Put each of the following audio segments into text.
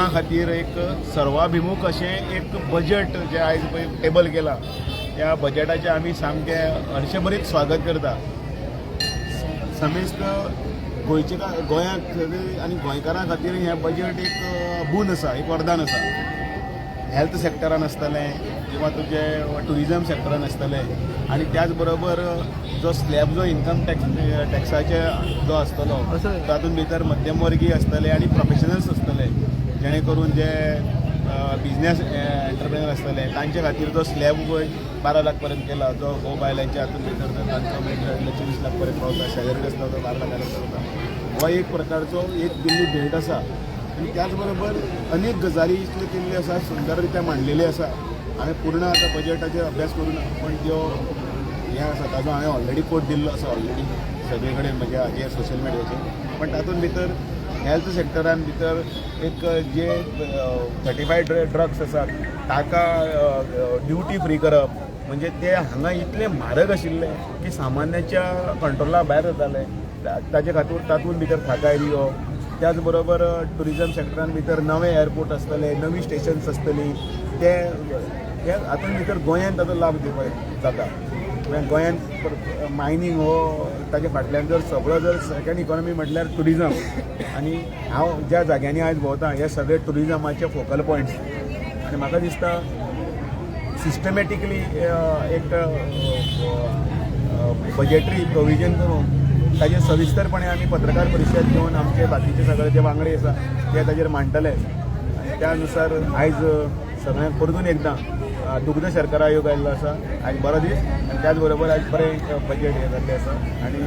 लोकां खातीर एक सर्वाभिमूख अशें एक बजट जें आयज पळय टेबल केलां, त्या बजटाचें आमी सामकें हर्षभरीत स्वागत करता. समेस्त गोंयचे गोंयाक आनी गोंयकारां खातीर हें बजट एक बून आसा, एक वरदान आसा. हेल्थ सेक्टरान आसतलें किंवा तुजें ट्युरिजम सेक्टरान आसतलें आनी त्याच बरोबर जो स्लॅब जो इन्कम टॅक्स टॅक्साचे जो आसतलो तातूंत भितर मध्यमवर्गीय आसतले आनी प्रोफेशनल्स आसतले, जेणे करून जे बिजनेस एंटरप्रेनर आसतले तांचे खातीर जो स्लॅब 12 लाख पर्यंत केला, जो घोव बायलांच्या हातून भितर तांचो मागीर 24 लाख पर्यंत पावता, सॅलरी आसता तो 12 लाखां पावता. हो एक प्रकारचो एक दिल्ली भेट आसा आनी त्याच बरोबर अनेक गजाली इतल्यो केल्ल्यो आसा, सुंदर रित्या मांडलेली आसा. हांवें पूर्ण आतां बजटाचेर अभ्यास करूं ना, पण त्यो हें आसा ताजो हांवें ऑलरेडी कोट दिल्लो आसा ऑलरेडी सगळे कडेन म्हज्या हाजेर सोशल मिडियाचेर. पण तातूंत भितर हेल्थ सेक्टरान भितर एक जे 35 ड्रग्स आसात ताका ड्युटी फ्री करप, म्हणजे ते हांगा इतले म्हारग आशिल्ले की सामान्याच्या कंट्रोला भायर जाताले, ताजे खातीर तातूंत भितर थाकाय दिवप. त्याच बरोबर ट्युरिजम सेक्टरान भितर नवे एअरपोर्ट आसतले, नवी स्टेशन्स आसतली, ते हे हातूंत भितर गोंयांत ताजो लाभ दिवपाक जाता. म्हळ्यार गोंयांत मायनींग हो ताजे फाटल्यान जर सगळो जर सेकंड इकॉनॉमी म्हटल्यार ट्युरिजम, आनी हांव ज्या जाग्यांनी आयज भोंवता हे सगळे ट्युरिजमाचे फोकल पॉयंट्स. आनी म्हाका दिसता सिस्टमॅटिकली एक बजेटरी प्रोविजन करून ताजेर सविस्तरपणे आमी पत्रकार परिशद घेवन आमचे बाकीचे सगळे जे वांगडी आसा ते ताजेर मांडटले आनी त्या नुसार आयज सगळ्यांक परतून एकदां दुग्ध शर्करा योग आयिल्लो आसा, आयज बरो दीस आनी त्याच बरोबर आयज बरें एक बजेट हें जाल्लें आसा आनी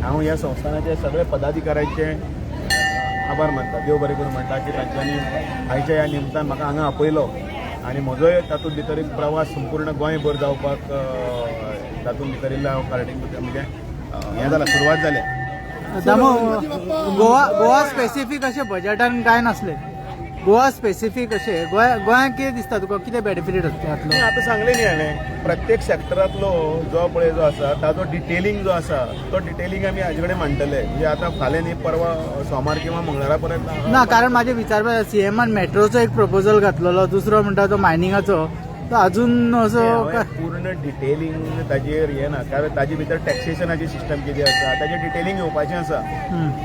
हांव ह्या संस्थानाचे सगळे पदाधिकाऱ्यांचे आभार मानता, देव बरें करूं म्हणटा की तांच्यांनी आयच्या ह्या निमतान म्हाका हांगा आपयलो आनी म्हजोय तातूंत भितर एक प्रवास संपूर्ण गोंयभर जावपाक तातूंत भितर इल्लो हांव कार्डिंग म्हणजे हें जाला, सुरवात जाल्या. दामो, गोवा गोवा स्पेसिफीक अशें बजेटान कांय नासलें, गोवा स्पेसिफीक अशें गोंयांक कितें दिसता तुका, कितें बेनिफीट जातलो? आतां सांगलें न्ही हांवें, प्रत्येक सेक्टरांतलो जो पळय जो आसा ताजो डिटेलिंग जो आसा तो डिटेलिंग आमी हाजे कडेन मांडटले, म्हणजे आतां फाल्यां न्ही परवा सोमार किंवा मंगळारा पर्यंत. ना, कारण म्हाजें विचारपा सीएमान मेट्रोचो एक प्रपोजल घातलेलो, दुसरो म्हणटा तो मायनिंगाचो, तो अजून असो पूर्ण डिटेलिंग ताजेर हे ना, कारण ताजे भितर टॅक्सेशनाची सिस्टम कितें आसा ताजें डिटेलिंग येवपाचें आसा.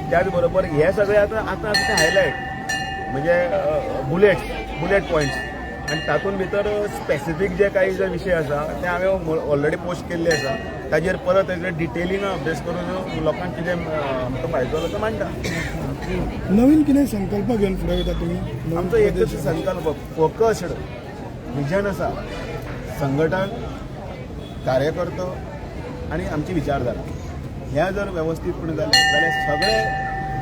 त्याच बरोबर हे सगळे आतां आतां आसा ते हायलायट म्हणजे बुलेट पॉयंट्स आनी तातूंत भितर स्पेसिफीक जे काही जे विशय आसा ते हांवें ऑलरेडी पोस्ट केल्ले आसा, ताजेर परत एकदां डिटेलिंग अभ्यास करून लोकांक कितें आमकां फायदो जालो तो मांडटा. नवीन कितें संकल्प घेवन फुडें वयता तुमी? आमचो एकच संकल्प, फोकस्ड विजन आसा, संघटन, कार्यकर्तो आनी आमची विचारधारा ह्या जर वेवस्थीतपणे जालें जाल्यार सगळे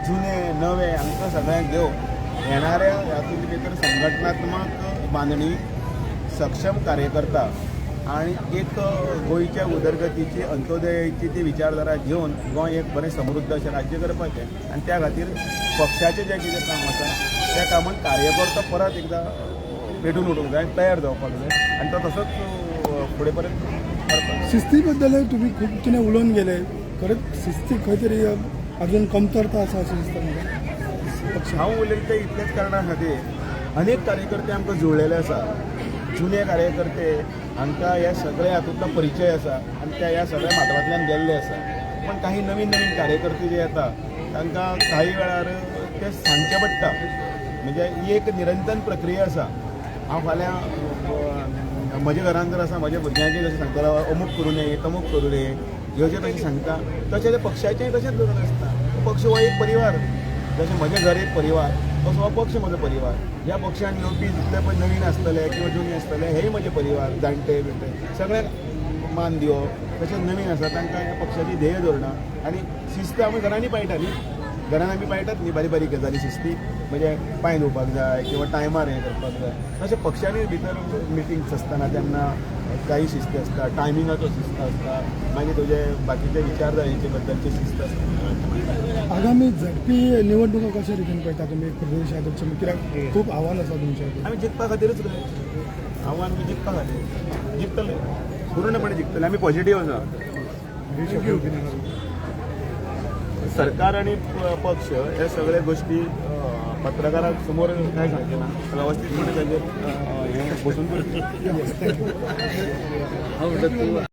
जुने नवे हांकां सगळ्यांक घेवन येणाऱ्या हातूंत भितर संघटनात्मक बांदणी, सक्षम कार्यकर्ता आनी एक गोंयच्या उदरगतीची अंत्योदयाची ती विचारधारा घेवन गोंय एक बरें समृद्ध अशें राज्य करपाचें आनी त्या खातीर पक्षाचें जें कितें काम आसा त्या कामाक कार्यकर्तो परत एकदां पेटून उठूंक जाय, तयार जावपाक जाय आनी तो तसोच फुडें पर्यंत व्हरपाक. शिस्ती बद्दल तुमी खूब कितें उलोवन गेले, खरेंच शिस्ती खंय तरी अजून कमतरता आसा अशें दिसता म्हाका. हांव उलयता तें इतलेच कारणा खातीर अनेक कार्यकर्ते आमकां जुळलेले आसा, जुने कार्यकर्ते हांकां ह्या सगळ्या हातूंतलो परिचय आसा आनी त्या ह्या सगळ्या माटवांतल्यान गेल्ले आसा. पण काही नवीन नवीन कार्यकर्ते जे येता तांकां काही वेळार ते सांगचें पडटा, म्हणजे ही एक निरंतर प्रक्रिया आसा. हांव फाल्यां म्हज्या घरान जर आसा म्हज्या भुरग्यांक जशें सांगता अमूक करूं नये तमूक करूं नये ह्यो जे तशें सांगता तशें ते पक्षाचेंय तशेंच धोरण आसता. पक्ष हो एक परिवार, जशें म्हजें घर एक परिवार तसो हो पक्ष म्हजो परिवार. ह्या पक्षान येवपी जितले पळय नवीन आसतले किंवा जुने आसतले हेय म्हजे परिवार, जाणटे बिणटे सगळ्यांक मान दिवप, तशेंच नवीन आसा तांकां ह्या पक्षाची ध्येय धोरणां आनी शिस्त आमी घरांनी पाळटा न्ही, घरान आमी पाळटात न्ही बारीक बारीक गजाली शिस्ती, म्हणजे पांय धुवपाक जाय किंवा टायमार हें करपाक जाय. तशें पक्षांनी भितर मिटिंग्स आसतना तेन्ना काही शिस्त आसता, टायमिंगाचो शिस्त आसता, मागीर तुजे बाकीचे विचारधारेचे बद्दलचे शिस्त आसता. आगामी झडपी निवडणुका कशे रितीन पळयता तुमी प्रदेश अध्यक्ष, कित्याक खूब आव्हान आसा तुमच्या? आमी जिखपा खातीरच रे आव्हान, आमी जिखपा खातीर जिखतले, पूर्णपणे जिखतले, आमी पॉझिटीव आसा. सरकार आनी पक्ष हे सगळे गोष्टी पत्रकारां समोर काय सांगचें ना, वेवस्थीतपणे ताजेर हें बसून करतले. Thank you.